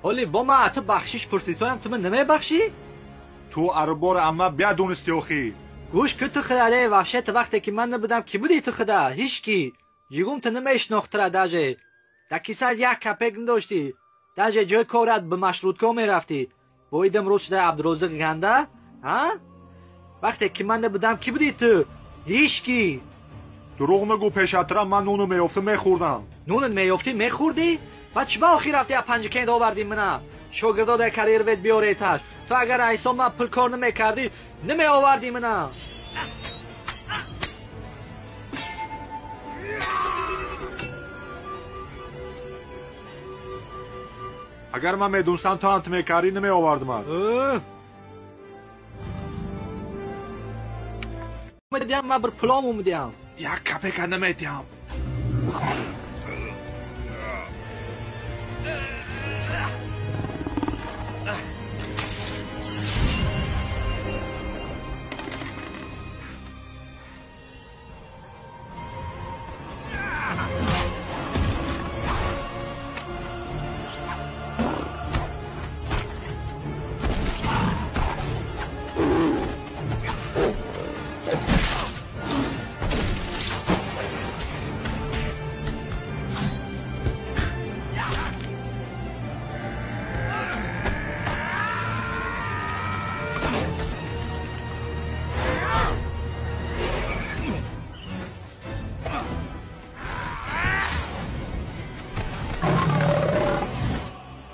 Ҳоли бо ман ту бахшиш пурсидам, ту ман намебахшӣ? Ту арбор амма бидонисти охи. Гӯш ки ту худале вообще ту вақте ки ман набудам ки будӣ ту худа? Ҳички. Ягум ту намешинохтра даже. Дар кисат як капек надоштӣ. Даже ҷои корат ба маршрутка мерафтӣ. Бо идам рӯз шуда Абдурозиқ ганда? Ҳа? Вақте ки ман набудам ки будӣ ту? Ҳички. Дурӯғ нагӯ, пешатра ман нуну меёфтам мехӯрдам. Нунат меёфтӣ мехӯрдӣ? Баъд чӣ ба охир рафти аз Панҷакент овардӣ мана? Шогирдо дар карьервет биёреташ. Ту агар айсон ман пул кор намекардӣ, намеовардӣ мана. Агар ман медонистам ту ҳам ту мекардӣ, намеовардимат. Медиҳам, ман бір пулому медиҳам. Як капека намедиҳам.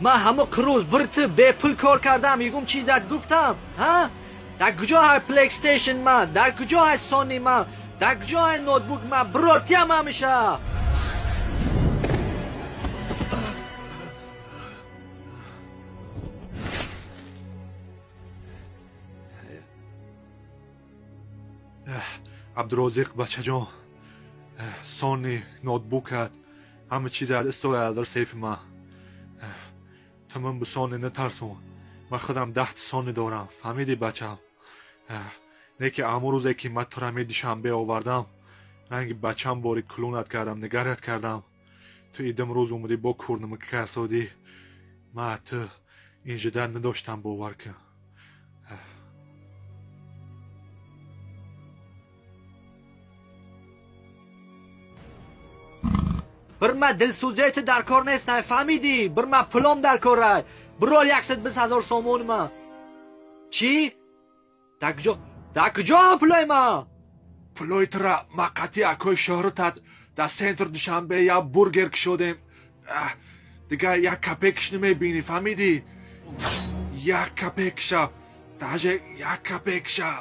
Ман ҳамо рӯз бір ту бепул кор кардам, ягум чизат гуфтам, ҳа? Дар куҷо ҳай PlayStation ман? Дар куҷо ҳай Sony ман? Дар куҷо ҳай ноутбук ман? Бирортиям ҳамеша. Абдурозиқ бачаҷон, Sony ноутбукат, ҳама чизат истояд дар сейфи ман. Ту ман ба Sony натарсон. Ман худам 10 Sony дорам. Фаҳмидӣ бачам? Не ки ҳамон рӯзе ки ман тура ме Душанбе овардам, ранги бачам бори кулунат кардам, нигарат кардам. Ту идам рӯз омадӣ бо курнама карсодӣ. Ман ту инжидар надоштам, бовар кун. Bir ма дилсӯзияи ту дар кор нестай, фаҳмидӣ? Bir ма пулом дар корай. Бирор 120 000 сомон ма. Чӣ? Дар куҷо? Дар куҷо ҳам пулои ма? Пулои тура ма қатъи акои шоҳрутат дар центр Душанбе як бургер кушодем. Дигар як капекш намебинӣ, фаҳмидӣ? Як капекша, даже як капекша.